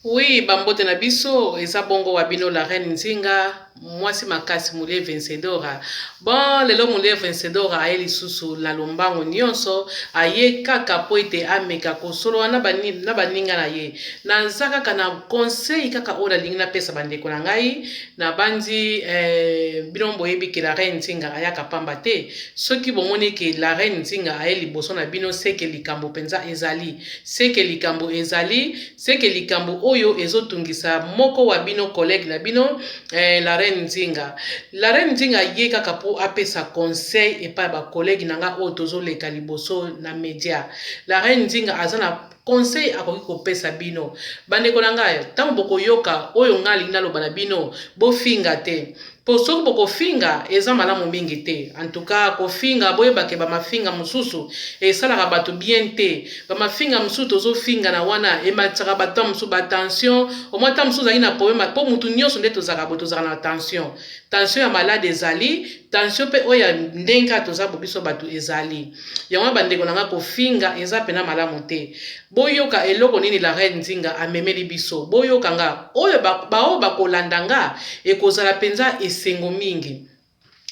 Oui, ba mbote na biso eza bongo wa bino la reine Nzinga, mwasi makasi mulie vencedora. Bon, lelo mulie vencedora aye lisusu na lombango nyonso, aye kaka po ete ameka kosolola na bani, na baninga na ye. Naza kaka na conseil kaka oyo nalingi napesa bandeko na ngai, nabanzi eh, bino boyebi ke la reine Nzinga ayaka pamba te. Soki bomoni ke la reine Nzinga aye liboso na bino, seke likambo penza ezali. Seke likambo ezali. Ce que likambo oyo ezo tungisa moko wa bino collegue na bino eh, la reine Nzinga. La reine Nzinga aye kaka po apesa conseil epai ya ba collegue na nga oyo tozo leka liboso na media. La reine Nzinga aza na conseil akoki kopesa bino. Bandeko na ngai, tango bokoyoka oyo ngai alingi naloba na bino, bofinga te. Po soki bokofinga eza malamu mingi te en tout cas kofinga boyeba ke ba mafinga mususu esalaka batu bien te ba mafinga mususu tozo fingana wana ematisaka batu ta mususu ba tension omoni ta mususu ozalaki na problème po mutu nionso nde tozalaka boye tozalaka na tension tension ya malade ezali tension pe oyo ya ndenge kaka toza bo biso batu ezali yango wana ba ndeko na nga kofinga eza pena malamu te Boyoka eloko nini la reine Nzinga amemeli biso. Boyoka nga. Oyo ba, baoyo bakolanda nga, ekozala mpenza esengo mingi.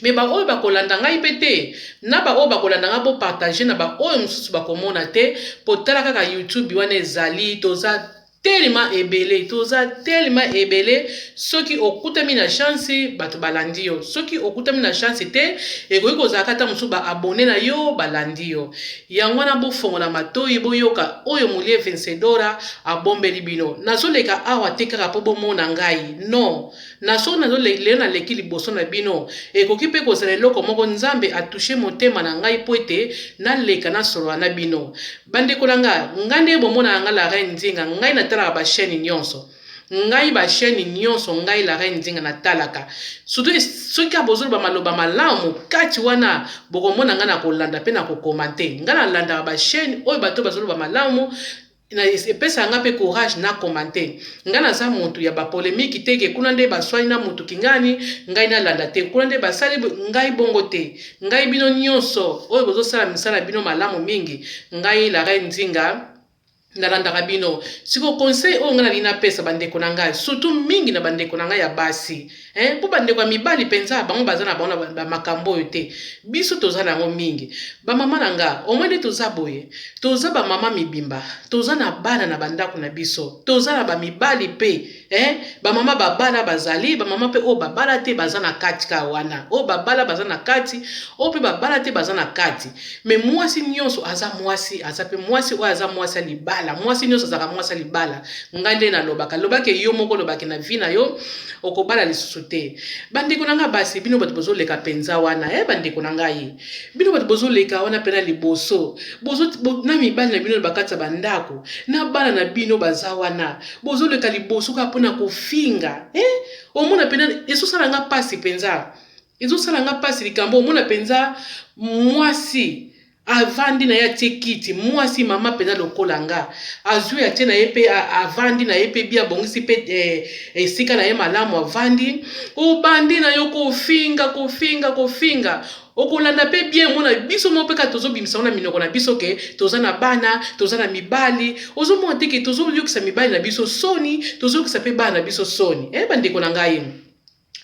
Mais baoyo bakolanda ngai mpe te, na baoyo bakolanda nga, bo partager na baoyo mosusu bakomona te, mpo tala kaka YouTube wana ezali, toza tellement ebele, toza tellement ebele, soki okutami na chance, bato balandi yo. Soki okutami na chance te, ekoki kozala kaka ata mosusu ba abonnes na yo balandi yo. Yango wana bofongola matoyi boyoka oyo Mulie Vencedora abombeli bino. Nazoleka awa te kaka po bomona ngai. Non. Na soki nazo lelo naleki liboso na bino, ekoki pe kozala eloko moko Nzambe a toucher motema na ngai po ete naleka nasolola na bino. Bandeko na nga, ngai ndenge bomonaka nga la reine Nzinga, ngai natalaka ba chaines nionso. Ngai ba chaine nionso ngai la reine nzinga na talaka surtout soki kaka bozoloba maloba malamu kati wana bokomona ngai na kolanda pe na ko commente ngai na landaka ba chaine oyo bato bazoloba malamu na epesaka ngai pe courage na commente ngai naza mutu ya ba polemique te ke kuna nde baswani na mutu kingani ngai nalanda te kuna nde basali ngai bongo te ngai bino nionso oyo bozosala misala bino malamu mingi ngai la reine nzinga Nalandaka bino. Sikoyo conseil oyo ngai nalingi napesa ba ndeko na ngai surtout mingi na ba ndeko na ngai ya basi hein po ba ndeko ya mibali penza bango baza na bango na ba makambo oyo te biso toza na yango mingi ba mama na nga au moins nde toza boye toza ba mama mibimba toza na bana na ba ndako na biso toza na ba mibali pe Eh ba mama babala bazali, ba mama pe oyo babala te baza na kati kaka wana. Oyo babala baza na kati, oyo pe babala te baza na kati. Mais mwasi nionso aza mwasi, aza pe mwasi oyo aza mwasi ya libala. Mwasi nionso azalaka mwasi ya libala. Ngai nde nalobaka, loba ke yo moko oloba ke na vie na yo okobala lisusu te. Ba ndeko na ngai basi, bino batu bozoleka penza wana eh ba ndeko na ngai. Bino batu bozoleka wana pena liboso, bozo bo, na mibali na bino na bakati ya ba ndako, na bana na bino baza wana. Bozoleka liboso kaka pona kofinga eh omona pena ezosala nga pasi penza ezosala nga pasi likambo omona penza mwasi avandi na ye atie kiti mwasi mama penza lokola nga azwi atie na ye pe avandi na ye pe bi abongisi pe eh, esika na ye malamu avandi obandi na yo kofinga kofinga kofinga Okolanda pe bien mona biso moko pe kaka tozo bimisa ngo na minoko na biso ke toza na bana, toza na mibali, ozo mona te ke tozo yokisa mibali na biso soni, tozo yokisa pe bana na biso soni eh ba ndeko na ngai.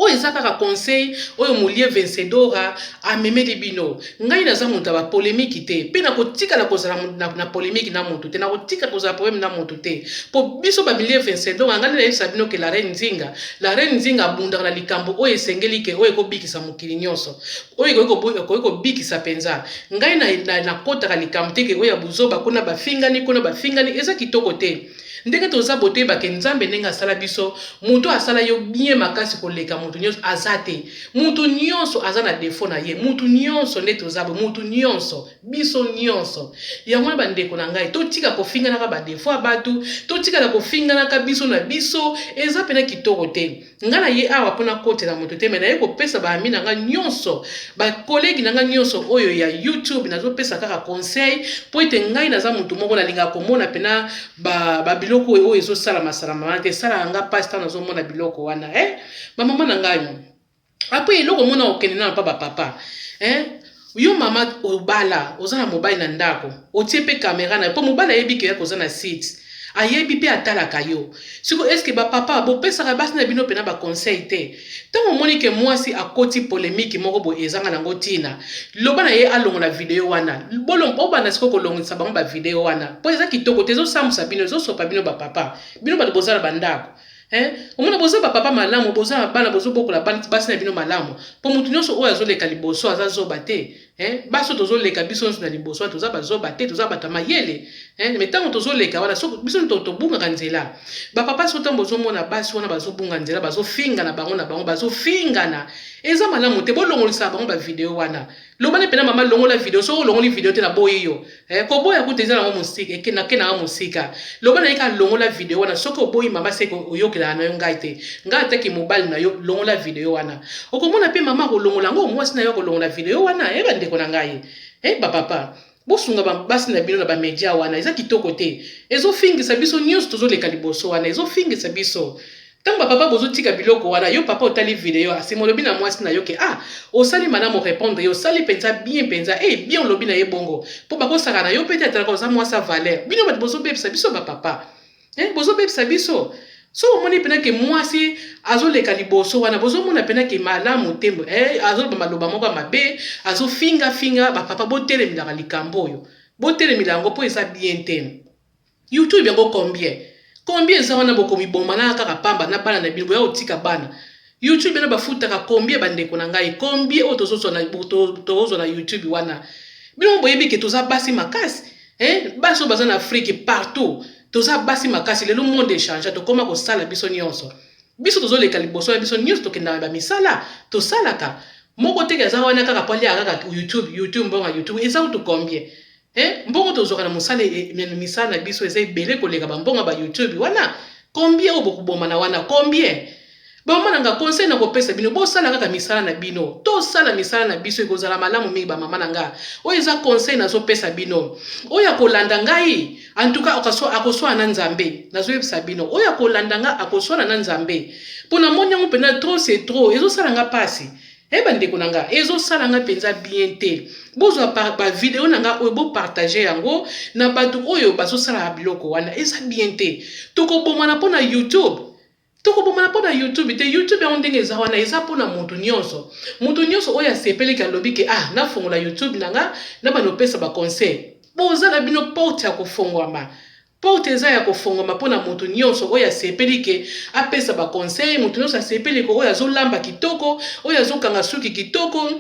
Oyo eza kaka conseil oyo Mulie Vencedora amemeli bino. Ngai naza moto ya ba polemique te pe nako tikala kozala na, na polemique na moto te, nako tika kozala problème na moto te. Po biso ba Mulie Vencedora ngai nde nayebisa bino ke la reine Nzinga, la reine Nzinga abundaka na likambo oyo esengeli ke oyo eko bikisa mokili nionso. Oyo ekoki kobikisa penza. Ngai nakotaka likambo te ke oyo ya buzoba kuna bafingani kuna bafingani eza kitoko te. Ndenge toza boye toyeba ke Nzambe ndenge asala biso mutu oyo asala yo bien makasi koleka mutu nionso aza te. Mutu nionso aza na defaut na ye mutu nionso nde toza boye mutu nionso biso nionso. Yango wana ba ndeko na ngai totika kofinganaka ba defaut ya batu totikala kofinganaka biso na biso eza pena kitoko te. Nga na ye awa po nakotela moto te mais naye kopesa ba amis na nga nionso, ba collegues na nga nionso oyo ya YouTube nazo pesa kaka conseil po ete ngai naza mutu moko nalingaka komona pena ba ba biloko oyo ezo salama salama wana te esalaka nga pasi tango nazo mona biloko wana eh ba maman na ngai après eloko mona okende nanu pa ba papa eh yo mama obala oza na mobali na ndako otie pe camera na yo po mobali ayebi ke oza na site. Ayebi pe atalaka yo. Sikoyo est ce que ba papa bopesaka basi na bino pena ba conseil te? Tango omoni ke muasi akoti polemique moko boye ezanga nango tina, loba na ye alongola video wana. Bobanda sikoyo kolongolisa bango ba video wana po eza kitoko te, ezo sambusa bino, ezo sopa bino ba papa. Bino batu boza na ba ndaku hein, omona boza ba papa malamu, boza na bana, bozo bokola basi na bino malamu po mutu nionso oyo azo leka liboso aza zoba te. Eh, basi oyo tozoleka biso nyonso na liboso wana toza bazoba te, toza bato ya mayele. Eh, me ntango tozoleka wana so, biso to, tobungaka nzela. Bapapa so ntango bozomona basi wana bazobunga nzela, bazofingana bango na bango, bazofingana. Eza malamu te, bolongolisaka bango bavideo wana. Loba ne pena mama longola video, soki olongoli video te naboyi yo. Eh, koboya kutu eza nango mosika, eke na kena mosika. Loba na ye kaka longola video wana, soki oboyi mama seke oyokelaka na yo ngai te. Ngai ata ki mobali na yo, longola video wana. Okomona pe mama akolongola yango, mwasi na yo akolongola video wana. Eh ba ndeko na ngai. Eh ba papa. Bosunga ba basi na bino na ba media wana, eza kitoko te. Ezofingisa biso nionso tozoleka liboso wana, ezofingisa biso. Tango ba papa bozo tika biloko wana yo papa otali video asima olobi na mwasi na yo ke ah osali malamu o repondre ye osali penza bien penza eh bien olobi na ye bongo po bako sakana na yo pe te atalaka oza mwasi ya valeur bino batu bozo bebisa biso ba papa eh bozo bebisa biso soki omoni pena ke mwasi azo leka liboso wana bozo mona pena ke malamu te eh azoloba maloba moko ya mabe azo finga finga ba papa botelemelaka likambo oyo botelemela yango po eza bien te. YouTube yango combien? Combien eza wana bokomiboma na kaka pamba na bana na bino boya kotika bana. YouTube wana bafutaka combien ba ndeko na ngai? Combien oyo tozozwa na tozozwa na YouTube wana? Bino boyebi ke toza basi makasi. Eh, basi oyo baza na Afrique partout. Toza basi makasi lelo monde echange tokoma kosala biso nyonso. Biso tozoleka liboso na biso nyonso tokendaka ba misala tosalaka. Moko te aza wana kaka po aliaka kaka YouTube, YouTube mbongo ya YouTube eza kutu combien? Eh mbongo tozwaka na mosala na misala na biso eza ebele koleka ba mbongo ya ba youtube wana combien oyo bokobomana wana combien ba mama na nga conseil na kopesa bino bosala kaka misala na bino tosala misala na biso ekozala malamu mingi ba mama na nga oyo eza conseil nazopesa bino oyo akolanda ngai en tout cas akoswana na nzambe nazoyebisa bino oyo akolanda nga akoswana na nzambe mpo namoni yango mpenza trop c'est trop ezosala nga mpasi Eh ba ndeko na nga ezo sala nga penza bien te bozwa ba video na nga oyo bo partager yango na batu oyo bazo sala biloko wana eza bien te toko bomana pona youtube toko bomana pona youtube te youtube yango ndenge eza wana eza pona mutu nionso mutu nionso oyo asepeli ke alobi ke ah na fongola youtube na nga na banda opesa ba conseil boza na bino porte ya kofongwama Porte eza ya kofongwama pona mutu nionso oyo asepeli ke apesa ba conseil, mutu nionso asepeli ke oyo azo lamba kitoko, oyo azo kanga suki kitoko.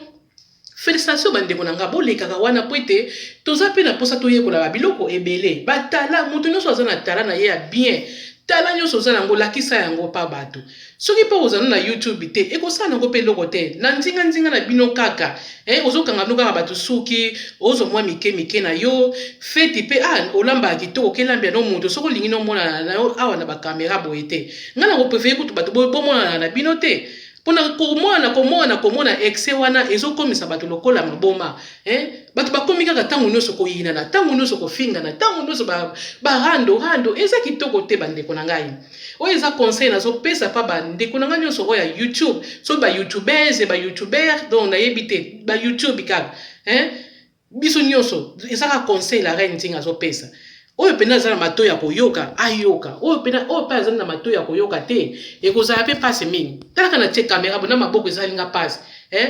Felicitations ba ndeko na nga bolekaka wana po ete toza pe na posa toyekola ba biloko ebele. Ba talent, mutu nionso aza na talent na ye ya bien, talent nionso oza na yango lakisa yango pa batu. Soki pe ozana na YouTube te ekosala nango pe eloko te na nzinga nzinga na bino kaka eh ozo kanga bino kaka batu suki ozwa mua mike mike na yo feti pe ah olambaka kitoko okelambela no mutu soki olingi no monana na yo awa na ba camera boye te nga nako prefere kutu batu bomonana na bino te pona komona komona komona excès wana ezo komisa batu lokola maboma eh batu bakomi kaka tango nionso koyinana tango nionso kofingana tango nionso ba rando rando eza kitoko te ba ndeko na ngai. Oyo eza conseil nazo pesa pa ba ndeko na nga nionso oyo ya YouTube soki ba youtubese ba youtuber donc nayebi te ba YouTube kaka hein biso nionso eza kaka conseil la reine nzinga azo pesa oyo pena aza na matoyi ya koyoka ayoka oyo pena oyo pe aza na matoyi ya koyoka te ekozala pe pasi mingi tala kaka na tie camera boye na maboko esali nga pasi hein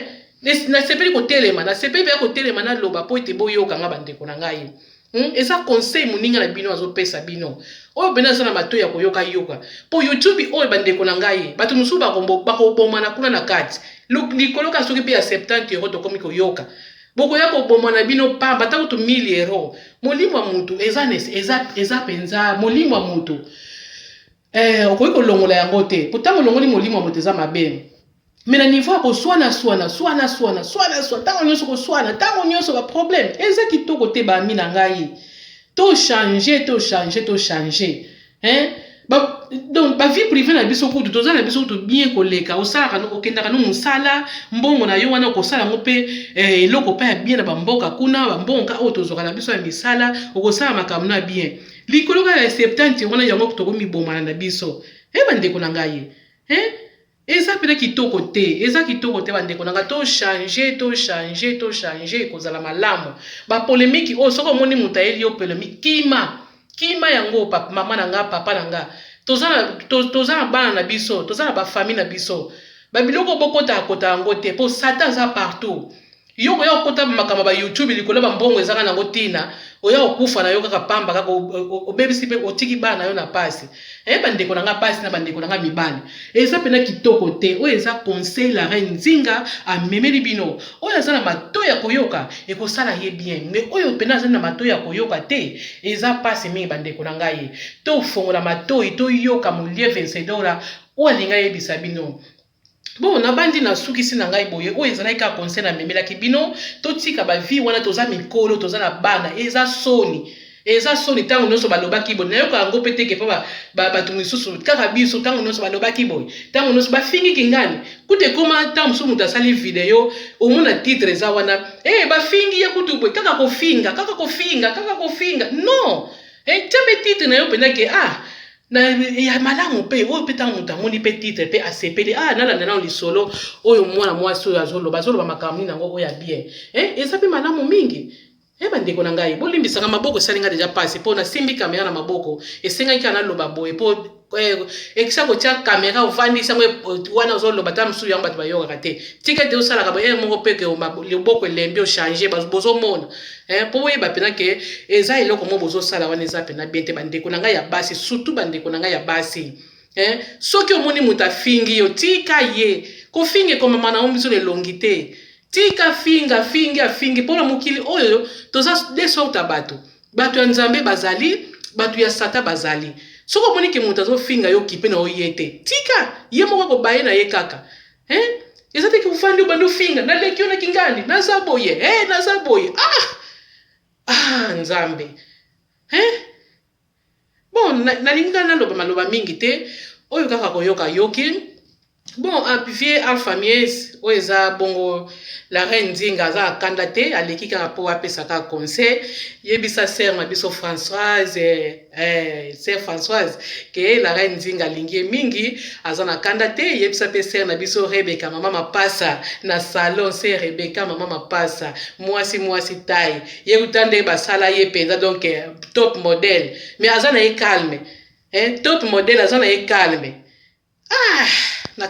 nasepeli kotelema nasepeli penza kotelema naloba po ete boyoka nga ba ndeko na ngai Hum eza conseil muninga na bino azo pesa bino oyo pena aza na matoyi ya koyoka ayoka po youtube oyo ba ndeko na ngai batu mosusu bako bomana kuna na kati likolo kaka soki pe ya 70 euro tokomi koyoka bokoya kobomana bino pamba ata kutu 1000 euro molimo ya mutu eza eza eza penza molimo ya mutu eh okoki kolongola yango te po tango olongoli molimo ya mutu eza mabe Mais na niveau ya koswana swana swana swana swana swana ntango nyonso koswana ntango nyonso ba problème eza kitoko te ba amis na ngai to changer to changer to changer hein ba, donc ba vie privée na biso kutu toza na biso kutu bien koleka osalaka okendaka no mosala mbongo na yo wana okosala yango mpe eh, eloko mpe ya bien na bamboka kuna bambongo oyo tozwaka na biso ya misala okosala makambo na bien likolo kaka ya 70 wana yango tokomibomana na biso e eh, bandeko na ngai eh? Eza pena kitoko te eza kitoko te ba ndeko na nga to change to change to change ekozala malamu ba polemique oyo soki omoni mutu ayeli yo polemique kima. Kima yango papa, mama na nga, papa na nga. Toza na, to, toza na bana na biso, toza na ba famille na biso. Ba biloko bokota kota yango te po Satan aza partout. Yo koya kokota makambo ba YouTube likolo ba mbongo ezanga nango tina, oya kokufa na yo kaka pamba kaka obebisi pe otiki bana na yo na pasi. Eh ba ndeko na nga basi na ba ndeko na nga mibali. Eza pena kitoko te. Oyo eza conseil la reine Nzinga amemeli bino. Oyo aza na matoyi ya koyoka ekosala ye bien mais oyo pena azali na matoyi ya koyoka te eza pasi mingi ba ndeko na ngai. Tofongola matoyi toyoka Mulie Vencedora oyo alingi ayebisa bino. Bon nabandi nasukisi na ngai boye oyo ezalaki kaka conseil namemelaki bino totika ba vie wana toza mikolo toza na bana eza soni. Eza soni tango nionso balobaki boye nayoka yango pe te ke pa batu misusu kaka biso tango nionso balobaki boye tango nionso bafingi kingani kutu ekoma tango mosusu moto asali video omona titre eza wana eh bafingi ye kutu boye kaka kofinga kaka kofinga kaka kofinga non eh tia pe titre na yo mpenza ke ah na ya malamu pe oyo pe tango moto amoni pe titre pe asepeli ah nalanda nano lisolo oyo mwana mwasi oyo azoloba azoloba makambo nini yango oyo ya bien eh eza pe malamu mingi. Eh ba ndeko na ngai bolimbisa nga maboko esali nga dejà pasi po nasimbi camera na maboko esengaki kaka naloba boye po eh, ekisa kotia camera ovandisi yango wana ozoloba ta mosusu yango bato bayokaka te tika ete osalaka boye heure moko pe ke loboko elembi ochange bozomona eh, po boyeba mpena ke eza eloko moko bozosala wana eza mpena bien te bandeko na ngai ya basi surtout bandeko na ngai ya basi eh, soki omoni moto afingi yo tika ye kofinga ekomama na yo biso na elongi te Tika finga afingi afingi pona mokili oyo toza de sorte ya bato bato ya nzambe bazali bato ya satan bazali soki omoni ke moto azofinga yo kipe na yo ye te tika ye moko akobaye na ye kaka hein eza te ke ofandi obandi ofinga naleki yo na kingandi naza boye eh naza boye ah ah nzambe hein Bon, nalingi kaka naloba maloba mingi te, oyo kaka koyoka yoki. Bon, vieux Alpha Mies, oyo eza bongo la reine Nzinga aza akanda te, aleki kaka po apesa kaka conseil. Yebisa sœur na biso Françoise, eh, eh, sœur Françoise, ke la reine Nzinga alingi ye mingi, aza na kanda te. Yebisa pe sœur na biso Rebecca, mama mapasa na salon, sœur Rebecca, mama mapasa, mwasi mwasi taille. Ye kuta nde basala ye penza donc top modèle mais aza na ye calme hein, top modèle aza na ye calme ah na...